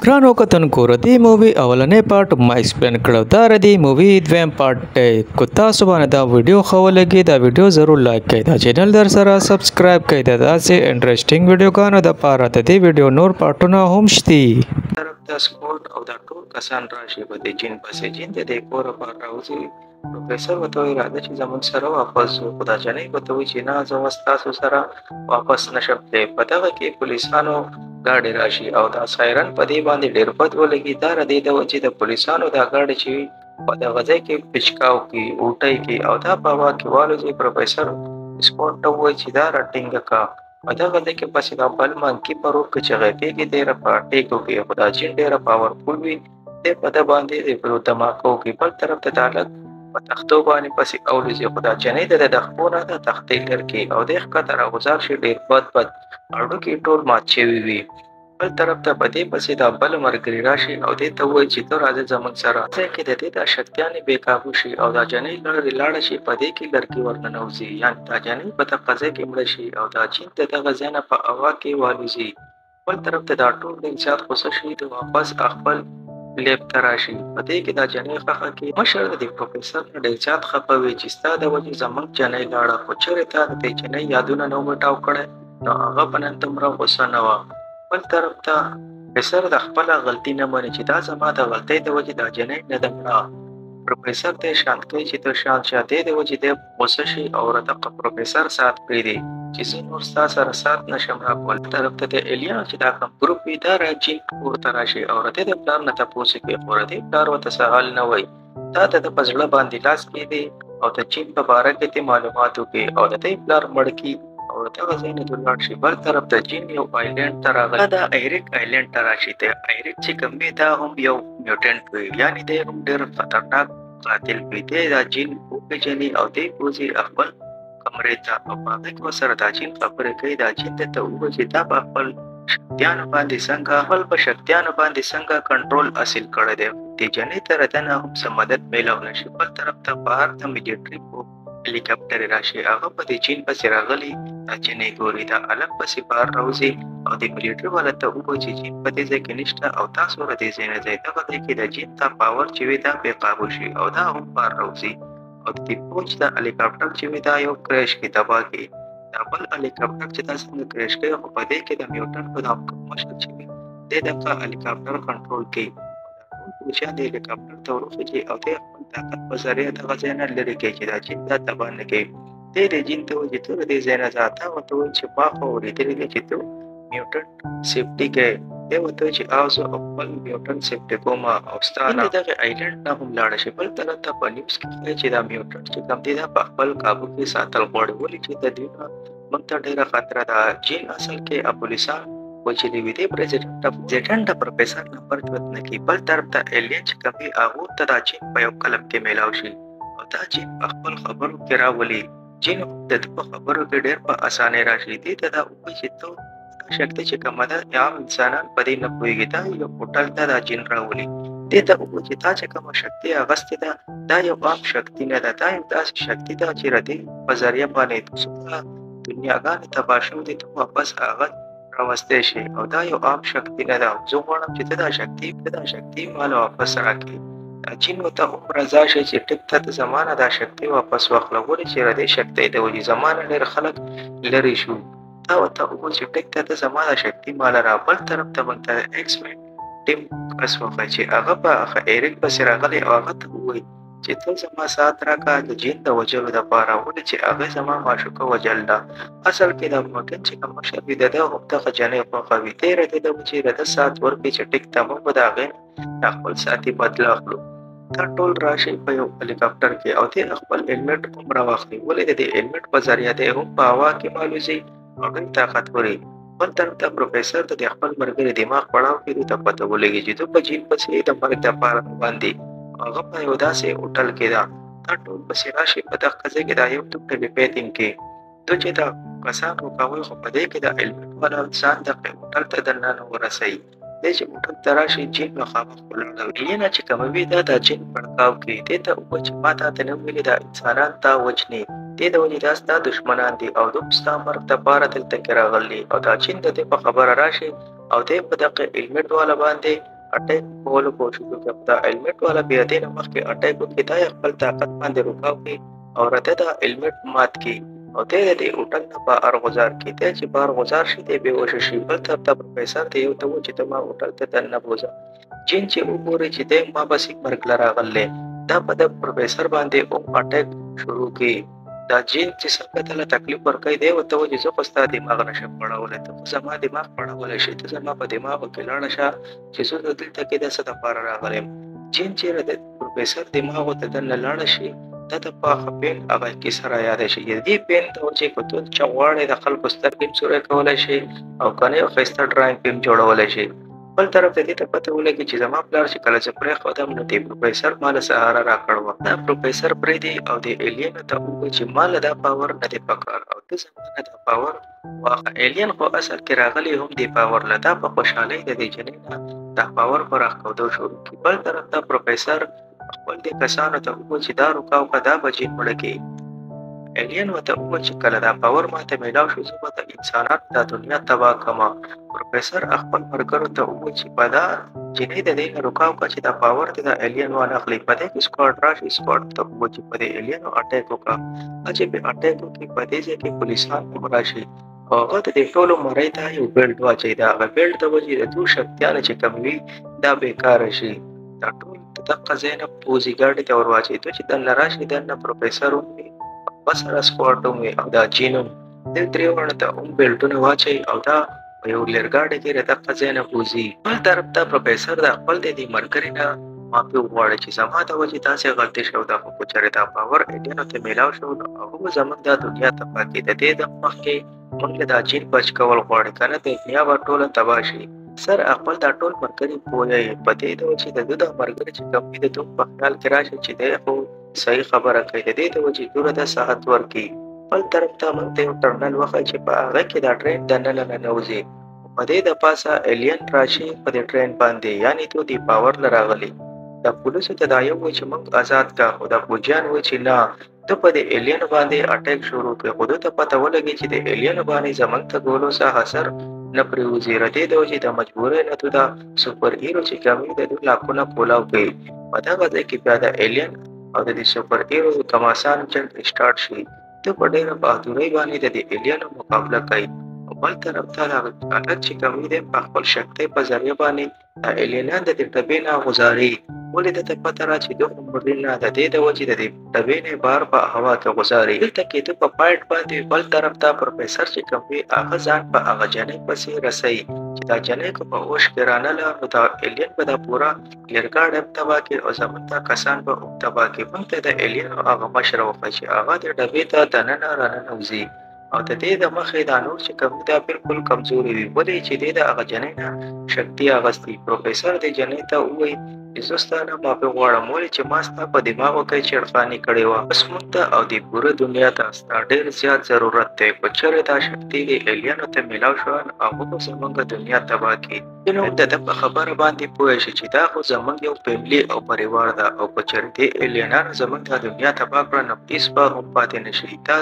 ګرانو کتونکو، ردی مووي اولنې پارټ ما ایکسپلین کړو، دا ردی مووي دویم پارټ دی۔ کو تاسو باندې دا ویډیو ښه ولګي، دا ویډیو ضرور لایک کړئ، دا چینل در سره سبسکرایب کړئ د داسې انټرېسټینګ ویډیوګانو دپاره۔ د دې ویډیو نور پارټونه هم شته۔ طرف ته سکوټ او دا ټول کسان راشي په دې جین پسې۔ جین د دې کوره بهر راوځي۔ پروفیسر ورته وایي، راځه چې زموږ سره واپس ځو، خو دا جنۍ ورته وایي چې نه، زه اوس تاسو سره واپس نه شم تللی۔ په دغه کې پولیسانو ګاډی راشي او دا سایرن په دې باندې ډېر بد ولګي۔ دا د دې د وجې د پولیسانو دا ګاډی چې وي په دغه ځای کې پچکاو کوي، الټۍ کوي او دا په هوا کې والوځي۔ پروفیسر سکوټ ته ووایي چې دا راټینګه کړه۔ په دغه ځای کې پسې دا بل منکي په روډ کې چې غیبېږي، ډېره په ټیکو کوي، خو دا جین ډېره پاورفول وي، دی په ده باندې دماکه وکړي۔ بل طرف ته دا هلک په تختو باندې پسې اولوځي، خو دا جنۍ د ده د خپو نه د تختې لر کوي او دی ښکته راغوځار شي، ډېر بد بد هډوکي ټول مات شوي وي۔ بل طرف ته په دې پسې دا بل ملګری راشي او دې ته ووایي چې ته راځه زموږ سره۔ ځای کې د دې دا شکتیانې بې قابو شي او دا جنۍ لرې لاړه شي، په دې کې لرګي ورننوځي، یعنې دا جنۍ په دغه ځای کې مړه شي او دا جین د دغه ځای نه په هوا کې والوځي۔ بل طرف ته دا ټول ډېر زیات غوسه شي، د واپس خپل لیب ته راشي۔ په دې کې دا جنۍ خفه کړي۔ مشر د دې پروفیسر نه ډېر زیات خفه وي چې ستا د وجې زموږ جنۍ لاړه، خو چېرې تا د دې جنۍ یادونه نه مټاو کړی نو هغه به نن دومره غوسه نه وه۔ بل طرف ته پروفیسر د خپله غلطي نه مني چې دا زما د غلطۍ د وجې دا جنۍ نه ده مړه۔ پروفیسر ته یې شانت کوي چې ته شانت شه۔ دې د وجې دی غوسه شي او دغه پروفیسر سات پرېږدي چې زه نور ستا سره سات نه شم راکولی۔ بل طرف ته د ایلیا چې دا کوم ګروپ وي، دا راجین کور ته راشي او د دې د پلار نه تپوس کوي، خو د دې پلار ورته څه حل نه وایي۔ دا د ده په زړه باندې لاس کېږدي او د چین په باره کې ترې معلومات وکړي او د دې پلار مړ کړي او دغه ځای نه ولاړ شي۔ بل طرف ته جین یو آیلینډ ته راغلی، دا ایریک آیلینډ ته راشي۔ د ایریک چې کوم وي دا هم یو میوټنټ وي، یعنې دی هم ډېر خطرناک قاتل وي۔ دی دا جین وپېژني او دی بوځي خپل کمرې ته او په هغې کې ورسره دا جین خبرې کوي۔ دا جین ده ته ووایي چې تا په خپل شکتیانو باندې څنګه خپل په شکتیانو باندې څنګه کنټرول حاصل کړی دی۔ دې جنۍ ته د نه هم څه مدد میلاو نه شي۔ بل طرف ته بهر ته میلیټري په هلیکاپټر راشي، هغه په دې جین پسې راغلي، دا جنۍ ګوري، دا هلک پسې بهر راوځي او د میلیټري والا ته ووایي چې جین په دې ځای کې نشته او تاسو له دې ځای نه ځئ۔ دغه ځای کې د جین ته پاور چې وي دا بې قابو شي او دا هم بهر راوځي او د دې پوج دا هلیکاپټر چې وي دا یو کریش کې تباه کړي۔ دا بل هلیکاپټر چې دا څنګه کریش کوي، خو په دې کې د میوټن په دا مشر چې وي دی دغه هلیکاپټر کنټرول کوي۔ ټول پوجیان د هلیکاپټر ته وروخېږي او دی خپل طاقت په ذریعه دغه ځای نه لرې کوي چې دا جین دا تباه نه کوي۔ دی د جین ته وایي چې ته له دې ځای نه ځه۔ تا ورته وایي چې ما خو اورېدلي دي چې ته میوټن سیفټي کوې۔ دی ورته وایي چې آو زه خپل میوټن سیفټي کوم او ستا نه دغه آیلینډ نه هم لاړه شي۔ بل طرف ته په نیوز کې ښایي چې دا میوټن چې کوم دی دا په خپل قابو کې ساتل غواړي، ولې چې د دوی نه موږ ته ډېره خطره ده۔ جین اصل کې پولیسان وژلي وي، دی پرزیډنټ د پروفیسر نمبر ژوند نه کوي۔ بل طرف ته ایلین چې کوم وي هغو ته دا جین په یو کلب کې میلاو شي او دا جین په خپل خبرو کې راولي۔ جین هم د ده په خبرو کې ډېر په اسانۍ راشي۔ دې ته دا ووایي چې ته شکته چې کومه ده عام انسانان په دې نه پوهېږي، دا یو هوټل ته دا جین راولي۔ دې ته ووایي چې تا چې کومه شکتي اغوستې ده دا یو عام شکتي نه ده، دا یو داسې شکتي ده چې د دې په ذریعه باندې څومره دنیاګانې تباه شوې دي ته واپس هغه راوستی شي او دا یو عام شکتي نه ده۔ زه غواړم چې ته دا شکتي مال واپس راکړې۔ دا جین ورته هم رضا شي چې ټیک ته ته زما نه دا شکتي واپس واخله، ولې چې د دې شکتۍ د وجې زما نه ډېر خلک لرې شو۔ تا ورته ووایي چې ټیک ته ته زما دا شکتي مال را۔ بل طرف ته موږ ته ایکس مین ټیم کس وښیي چې هغه په هغه ایریک پسې راغلی او هغه ته ووایي چې ته زما سات راکړه د جین د وژلو دپاره، ولې چې هغې زما معشوقه وژل ده۔ اصل کې دا موټن چې کوم مشر وي د ده هم دغه جنۍ خوښه وي، دی د ده چې د ده سات ورکړي چې ټیک ته موږ به د هغې نه خپل ساتي بدله اخلو۔ دا ټول راشي په یو هلیکاپټر کې او دی خپل هیلمټ هم راواخلي، ولې د دې هیلمټ په ذریعه دی هم په هوا کې مالوځي او ډېر طاقتور وي۔ بل طرف ته پروفیسر ته د خپل ملګري دماغ پړاو کې دوی ته پته ولګي چې دوی په جین پسې د مرګ دپاره روان دي۔ هغه په یو داسې هوټل کې ده، دا ټول پسې راشي په دغه ځای کې دا یو ټوک ټیلیپیتینګ کې دوی چې دا کسان وکوي، خو په دې کې د هیلمټ والا ځان د هوټل ته دننه ورسوي۔ دی چې هوټل ته راشي جین مخامخ ولاړه وي۔ ایلینا چې کومه وي دا د جین پړکاو کوي، دې ته ووایي چې ما تا ته نه ویلي دا انسانان تا وژني، دې د وجې دا ستا دښمنان دي او دوی ستا مرګ دپاره دلته کې راغلي او دا جین د دې په خبره راشي او دی په دغه هیلمټ والا باندې اټیک کولو کوشش وکړي. دا هیلمټ والا بیا دې نه مخکې اټیک وکړي، دا یې خپل طاقت باندې رکاو کړي او راته دا هیلمټ مات کړي او دی د دې هوټل نه بهر غوځار کړي. دی چې بهر غوځار شي دی بېهوښه شي. بل طرف ته پروفیسر دی یو ته وایي چې ته ما هوټل ته دننه بوځه. جین چې وګوري چې دی ما پسې مرګ له راغلی، دا په د پروفیسر باندې هم اټیک شروع کړي. دا جین چې څنګه ته له تکلیف ورکوي، دی ورته وایي چې زه خو ستا دماغ نه شم پړولی، ته خو زما دماغ پړولی شې، ته زما په دماغو کې لاړه شه چې زه دلته کې د څه دپاره راغلی یم. جین چې د پروفیسر دماغو ته دننه لاړه شي، دا د پاخه پین هغه کیسه را یاده شي. د دې پین ته چې که ته چې غواړې د خلکو سترګې هم سوری کولی شي او که نه یو ښایسته ډرایینګ پې هم جوړولی شي. بل طرف ته دې ته پته ولګي چې زما پلار چې کله زه پرېښودم نو دې پروفیسر ما له سهاره راکړ وه. دا پروفیسر پرېږدي او دې ایلینو ته ووایي چې ما له دا پاور نه دی پکار او ته زما نه دا پاور واخله. ایلین خو اصل کې راغلی هم دې پاور له، دا په خوشحالۍ د دې جنۍ نه دا پاور په راښکودو شروع کړي. بل طرف ته پروفیسر خپل دې کسانو ته ووایي چې دا رکاو که دا به جین مړه کړي. ایلین ورته وویل چې کله دا پاور ماته میلاو شو زه به د انسانانو دا دنیا تباه کړم. پروفیسر خپل ملګرو ته وویل چې په دا جینۍ د دې نه رکاو کړه چې دا پاور دې د ایلین وانخلي. په دې کې سکواډ راشي، سکواډ ته وویل چې په دې ایلینو اټیک وکړه. چې پې اټیک وکړي په دې ځای کې پولیسان هم راشي او هغه د دې ټولو مرۍ ته یو بیلټ واچوي. د هغه بیلټ د وجې د دوی شکتیانې چې کوم وي دا بېکاره شي. دا ټول د دقه ځای نه پوځي ګاډي ته ور واچوي. دوی چې دننه راشي دننه پروفیسر هم وي، هغه سره سکواډ هم وي او دا جین هم، دې درې واړو ته هم بیلټونه واچوي او دا په یو لرګاډي کې د دقه ځای نه بوځي. بل طرف ته پروفیسر د خپل د دې ملګري نه معافي وغواړي چې زما د وجې داسې غلطي شوې ده، خو که چېرې دا پاور ایلینو ته میلاو شو نو هغه به زموږ دا دنیا تباه کړي. د دې د مخکې موږ له دا جین بچ کول غواړي، که نه دنیا به ټوله تباه شي. سر خپل دا ټول ملګري پوهوي په دې ډول چې د ده دا ملګري چې کوم وي د دوی په خیال کې راشي چې دی خو صحیح خبره کوي، د دې د وجې دومره د ساعت ورکړي. بل طرف ته موږ ته یو ټرنل وښایي چې په هغه کې دا ټرین دننه ننوځي. په دې د پاسه ایلین راشي په دې ټرین باندې، یعنې تو دې پاور له راغلي. د پولیسو ته دا یو وایي چې موږ ازاد کا، خو دا پوجیان وایي چې نه، ته په دې ایلین باندې اټیک شروع کړي. خو ده ته پته ولګي چې د ایلین باندې زموږ ته ګولو څه اثر نه پرېوځي. له دې د وجې د مجبورۍ نه تو دا سوپر هیرو چې کوم وي د دوی لاکونه کولاو کوي. په دغه ځای کې بیا د ایلین او د دې سوپر هیرو کماسان جنګ سټارټ شي. ته په ډېره بهادرۍ باندې د دې ایلینو مقابله کوي. او بل طرف ته هغه هلک چې کوم وي دی په خپل شکتۍ په ذریعه باندې د ایلینان د دې ډبې نه غوځاري. ولې ده ته پته را چې دوی مري نه، د دې د وجې د دې ډبې نه بهر په هوا کې غوځاري. دلته کې ده په پایټ باندې. بل طرف ته پروفیسر چې کوم وي هغه ځان په هغه جنۍ پسې رسوي چې دا جنۍ که په هوش کې رانله نو دا ایلین به دا پوره لرګاډی هم تباه کړي او زموږ دا کسان به هم تباه کړي. موږ ته د ایلینو هغه مشر وښایي چې هغه د ډبې ته دننه راننوځي او د دې د مخې دا نور چې کوم دا بالکل کمزوري وي. ولې چې دې د هغه جنۍ نه شکتي اخیستي. پروفیسر دې جنۍ ته ووایي چې زه ستا نه معافي غواړم، ولې چې ما ستا په دماغو کې چړخاني کړې وه. اوس موږ ته او دې پوره دنیا ته ستا ډېر زیات ضرورت دی. که چېرې دا شکتي دې ایلینو ته میلاو شوه نو هغه به زموږ دنیا تباه کړي. نو د ده په خبره باندې پوه شي چې دا خو زموږ یو فیملي او پریوار ده او که چېرې دې ایلینانو زموږ دا دنیا تباه کړه نو هېڅ به هم پاتې نه شي. دا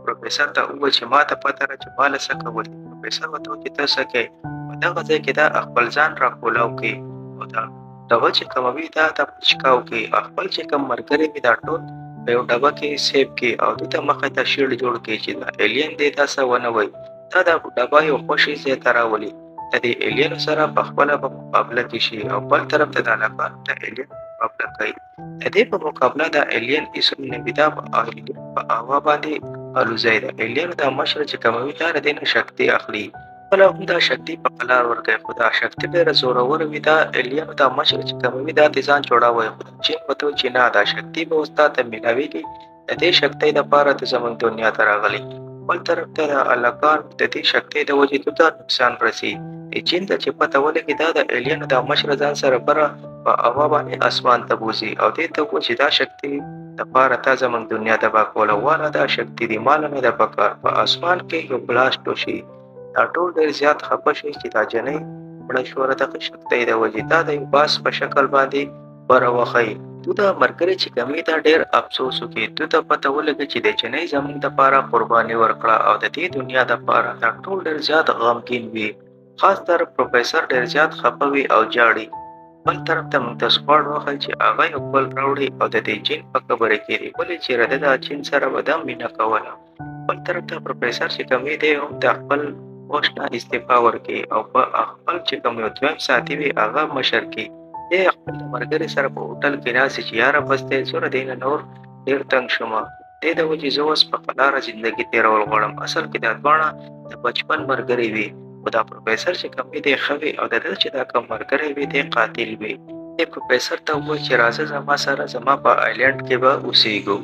پروفیسر ته وویل چې ما ته پته ده چې ما له څه کول دي. پروفیسر ورته وویل چې ته څه کوې؟ په دغه ځای کې دا خپل ځان راکولاو کړي او دا ډبه چې کومه وي دا ته پچکاو کړي او خپل چې کوم ملګري وي دا ټول په یو ډبه کې سیف کړي او دوی ته مخې ته شیلډ جوړ کړي چې دا ایلین دې دا څه ونه وایي. دا د ډبه یو خوشي ځای ته راولي، د دې ایلینو سره په خپله په مقابله کې شي او بل طرف ته د هلکانو د ایلین مقابله کوي. د دې په مقابله د ایلین هېڅ هم نه وي، دا ایلین په هوا باندې الوزي. د ایلینو دا مشر چې کومه وي دا له دې نه شکتي اخلي، خپله هم دا شکتي په قلار ورکوي، خو دا شکتي ډېره زوروره وي. دا ایلینو دا مشر چې کومه وي دا ترې ځان جوړاوی، خو جین ورته وایي چې نه، دا شکتي به اوس تا ته میلاویږي، د دې شکتۍ دپاره ته زموږ دنیا ته راغلی. بل طرف ته د هلکان د دې شکتۍ د وجې دوی ته نقصان رسي. د جین ته چې پته ولګي دا د ایلینو دا مشر ځان سره بره په هوا باندې اسمان ته بوځي او دې ته ووایي چې دا شکتي دپاره تا زموږ دنیا تباه کوله، واله دا شکتي دي ماله نه ده پکار. په اسمان کې یو بلاسټ وشي، دا ټول ډېر زیات خفه شي چې دا جنۍ مړه شوه دغه شکتۍ د وجې. دا د یو باز په شکل باندې بره وښیي. دوی دا ملګري چې کوم وي دا ډېر افسوس وکړي. دوی ته پته ولګي چې د جنۍ زموږ دپاره قرباني ورکړه او د دې دنیا دپاره. دا ټول ډېر زیات غمګین وي. خاص تر پروفیسر ډېر زیات خفه وي او ژاړي. بل طرف ته موږ ته سکواډ وښيي چې هغه یو پل راوړي او د دې جین په قبر کې دی، ولې چې د دا جین سره به دا مینه کوله. بل طرف ته پروفیسر چې کوم دی هم د خپل پوسټ نه استعفا ورکړي او په خپل چې کوم یو دویم ساتي وي هغه مشر کړي. دی خپل ملګري سره په هوټل کې ناست چې یاره بس دی، زه دې نه نور ډېر تنګ شوم، دې د وجې زه اوس په قلاره زندګي تېرول غواړم. اصل کې دا دواړه د بچپن ملګري وي، خو دا پروفیسر چې کوم وي دی ښه وي او د ده چې دا کوم ملګری وي دی قاتل وي. دی پروفیسر ته ووایي چې راځه زما سره، زما په آیلینډ کې به اوسېږو.